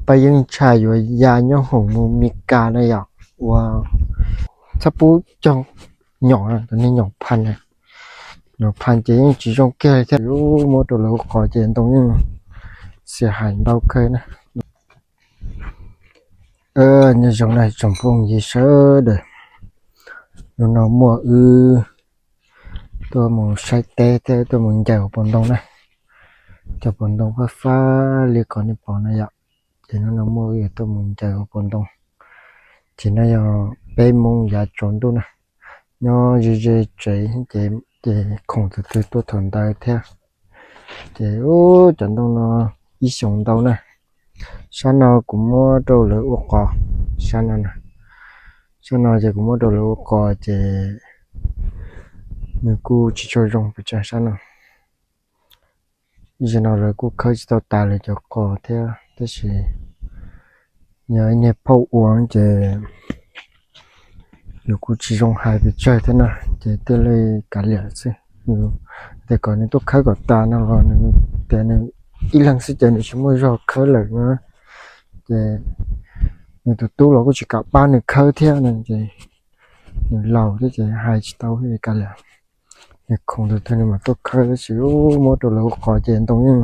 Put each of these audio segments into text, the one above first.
Paj Yeeb Ntsha yuav ya nyob hoom mus Mes Kas na yom, uas txhaj pub cog nyom, tus niag nyom pha na. Nyom pha ces yeej tsis zoo kiag li thiab, muab rau lawv ua qos ces ntoo yeej xiam hais ntau kawg na. Nyob zoo na tsoom phooj ywg sawv daws, hnub no muaj wb tuaj mus saib teb thiab tuaj mus ncaws hauv paus ntoo na. Cov paus ntoo fab fab li qhov nej pom no yom, ces hnub no muaj wb yuav tuaj mus ncaws hauv paus ntoo. Ces no yog peb moo yav tsaus ntuj na, nyob ze ze tsev ces, ces khoom tus twg tuaj thaum ntawd thiab. Ces cov ntoo no ib xyoos ntau na. Sab no kuv muab rau lawv ua qos, sab no, sab no ces kuv muab rau lawv ua qos ces nws kuj tsis tshua zoo pes tsawg sab no. Zaum no lawv kuj khawb tsis tau tas lawv cov qos thiab, tab sis yog ib niag phauj ua ces nws kuj tsis zoo hais pes tsawg thiab na, ces thiaj li kav liam xwb. Tias kom nws tuaj khawb kom tas no los nws tias nws ib leeg xwb ces nws tsis muaj zog khawb lawm na. Ces nws tus tub los kuj tsis kam pab nws khawb thiab no ces nws laus thiab ces hais tsis tau li kav liam. Nws khoom tus twg nws mam tuaj khawb tab sis muab rau lawv ua qos ces ntoo yeej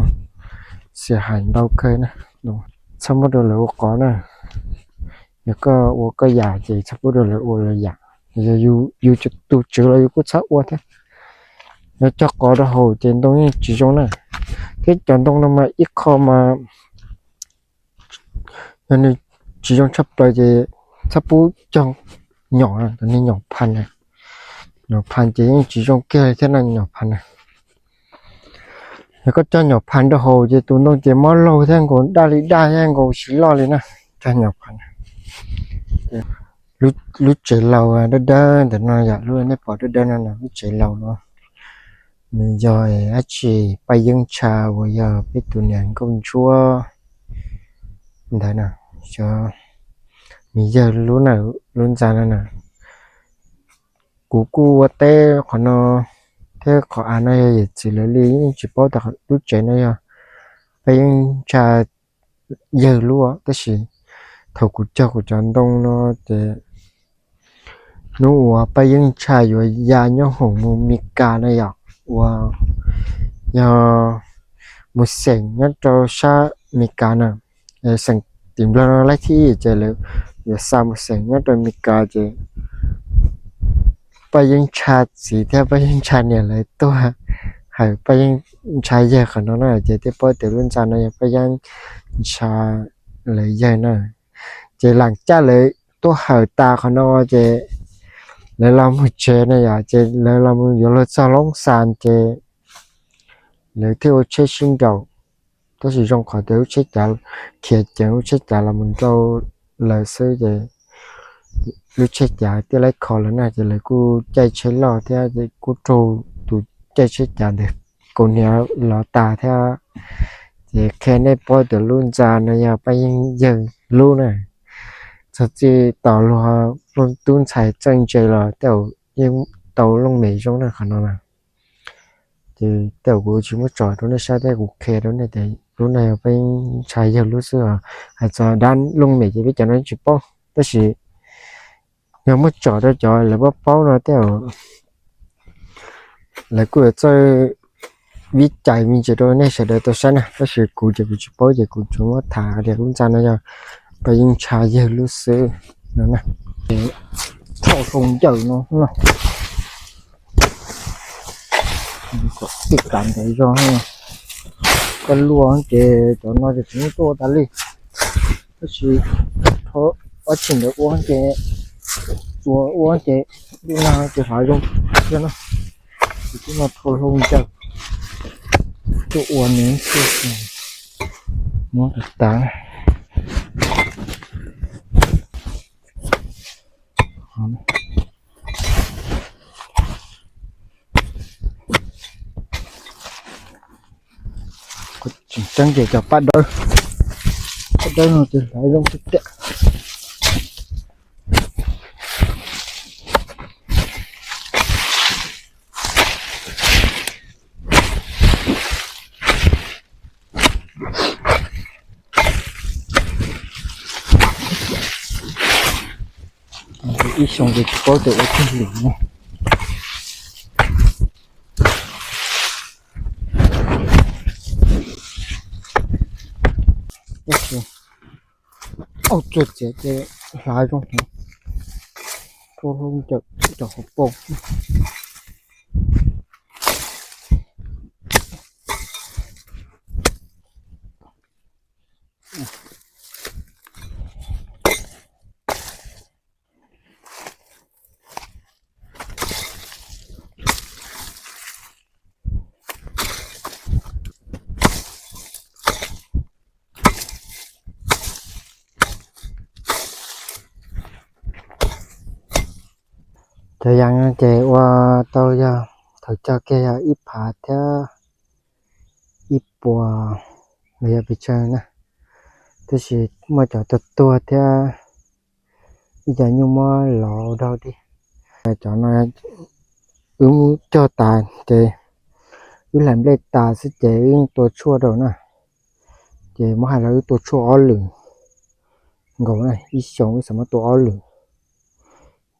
xiam hais ntau kawg na. Txhob muab rau lawv ua qos na. Yog koj ua koj yam ces txhob pub rau lawv ua lawv yam. Yog yus tus tswv los yus kuj txhob ua thiab. Yog cog qos rau hauv ces ntoo yeej tsis zoo na. Thiab cov ntoo no mas ib qho mas yog nws tsis zoo tshaj plaws ces txhob pub cog nyom, tus niag nyom pha na. Nyom pha ces yeej tsis zoo kiag li thiab na nyom pha na. Yog koj cog nyom pha rau hauv ces tus ntoo ces mob laug thiab nkaus, daj li daj thiab nkaus, tsis loj li na. Cog nyom pha na. Lub tsev laus dawb dawb ntawm no yom, lub nej pom dawb dawb no na, lub tsev laus no nws yog dab tsi, Paj Yeeb Ntsha uas yog peb tus niam nkauj ntsuab ntawd na, xyov nws yawg lub na, lub ntxa no na. Kuv kuj ua teb qhov no thiab qhov av no yog yawm txiv lawv li, yeej tsis paub tas lub tsev no yog Paj Yeeb Ntsha yawg lub, tab sis thaum kuv cog kuv cov ntoo no ces hnub uas Paj Yeeb Ntsha yuav ya nyob hoom mus Mes Kas na yom, uas yog mus xeem nyob rau sab Mes Kas na, xeem tim Nplog no laib thib ib ces lawv yuav xa mus xeem nyob rau Mes Kas ces Paj Yeeb Ntsha txiv thiab Paj Yeeb Ntsha niam lawv tuaj hawm Paj Yeeb Ntsha yawg qhov no na, ces thiaj paub tias lub ntxa no yog Paj Yeeb Ntsha lawv yawg na. Ces lam caj lawv tuaj hawm tas qhov no ces lawv los mus tsev na yom, ces lawv los mus yuav luag txog Loob Xas ces lawv thiaj ua tsheb sib nraus. Tab sis zoo qhov tias lub tsheb cav khiav ceev, lub tsheb cav los mus nrau lawv xwb ces lub tsheb cav thiaj laib kho lawv na, ces lawv kuj caij tsheb loj thiab kuj raug tus caij tsheb cav ntawd kaus hniav lov tas thiab. Ces qhia nej paub tias lub ntxa no yog Paj Yeeb yawg lub na. Txog txij tos luag poj tub ntxhais txawj ntse los tej zaum yeej tau looj mem zoo na qhov no na. Ces tej zaum kuv tsis muab tsom rau nej saib thiab kuv qhia rau nej tias lub no yog Paj Yeeb Ntsha yawg lub xwb os. Hais txog dab looj mem ces peb cov no tsis paub, tab sis yog muab tsom rau cov lawv paub paub no tej zaum lawv kuj yuav txawj vib cais me ntsis rau nej sawv daws tau saib na, tab sis kuv ces kuv tsis paub ces kuv tsuas muab tham tias lub ntxa no yog Paj Yeeb Ntsha yawg lub xwb no na. Thauj hlau ncawm no na, kom tij kav ntev zog. Koj luaj ces cov no ces tsis muaj tuaj tas li, tab sis ob txhais ntawd ua ces, ua ua ces lub no ces hlav zoo thiab no. Ces twb no thauj hlau ncawm tuaj ua nws xwb, muab tas. Tseem ceeb ces cov paj dawb, paj dawb no ces hlav zoo tiag tiag. Ib xyoo ces tsis paub tias ua txog lwm no. Tab sis aub tsuag txiav ces hlav zoo heev, rau hauv ncaws rau hauv paus. Cov yas no ces ua tau yog thaum cog kiag yog ib phav thiab ib puas los yog pes tsawg na, tab sis muaj cov tuag tuag thiab ib co nyuj muab lov ua dog thiab. Cov no wb cog tas ces wb hlais nplej tas xwb ces wb yeej tua tshuaj rau na. Ces muab hais los wb tua tshuaj ob lwm nkaus na, ib xyoos wb xav muab tua ob lwm.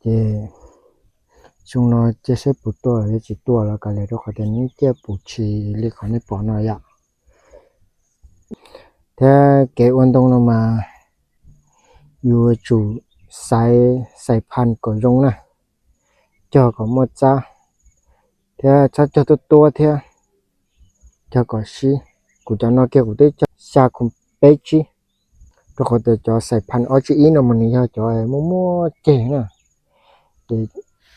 Ces xyoo no cia saib puas tua los tsis tua los kav liam, rau qhov tias nws ciaj pum tshis li qhov nej pom no yom. Thiab kev ua ntoo no mas yus yuav tsum xaiv xais phas kom zoo na, cog kom muaj txab, thiab txhob cog tuab tuab thiab, cog kom sib. Kuv cov no kiag kuv twb cog xya khoom peb tsib, rau qhov tias cov xais phas ob tsib ib no mas nws yog cov muaj muaj ceg na, ces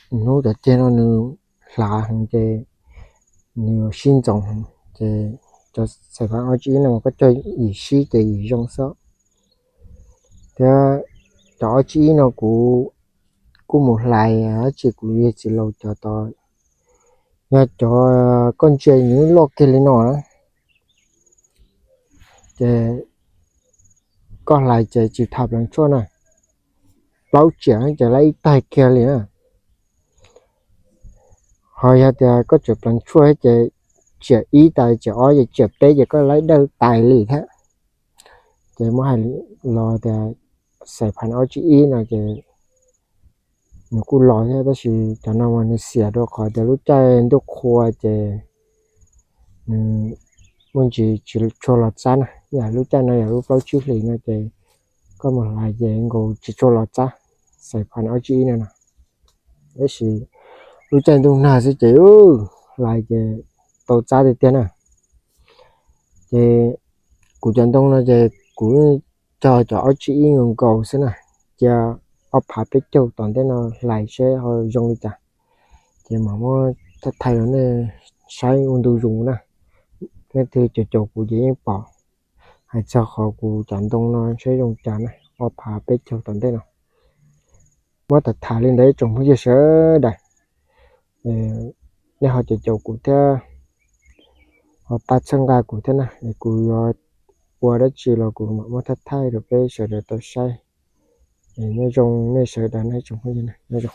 hnub cov ceg no nws hlav heev ces nws sib ntxoov heev, ces cov xais phas ob tsib ib no mas koj cog yim sib ces yim zoo xwb. Thiab cov ob tsib ib no kuv kuj mus hlais dab tsi, kuv yog txiv laus cov tod, yog cov koj ntsia nws loj kiag li no na, ces koj hlais ces tsis tham pleev tshuaj na, plaub tsiam ces laib ib taig kiag li na. Ho yog tias koj tseem pleev tshuaj ces tsiam ib tas tsiam ob ces tsiam peb ces koj laib dawj tais li thiab. Ces muab hais los tias xais phas ob tsib ib no ces nws kuj los thiab, tab sis cov no mas nws xiam rau qhov tias lub caij ntuj qhua ces nws muaj ntsis tsis tshua los txab na. Yam lub caij no yog lub plaub tsib hlis no ces koj mus hlais ces nkaus tsis tshua los txab, xais phas ob tsib ib no no. Tab sis lub caij ntuj nag xwb ces hlais ces tau txab tiag tiag na. Ces kuv cov ntoo no ces kuv cog cov ob tsib ib nkaus nkaus xwb na, cia ob phav peb caug tom ntej no hlais seb ho zoo li cas, ces mam muab thaij thaij rau nej saib ua ntu zus na. Leej twg caum caum kuv ces yeej pom, hais txog qhov kuv cov ntoo no saib zoo cas na, ob phav peb caug tom ntej no. Muab tham tham li ntawd ib tsoom phooj ywg sawv daws, nej ho caum caum kuv thiab, ho pab txhawb nqa kuv thiab na, es kuv yuav ua dab tsi los kuv mam muab thaij thaij rau peb sawv daws tau saib. Nyob zoo nej sawv daws na tsoom phooj ywg na, nyob zoo.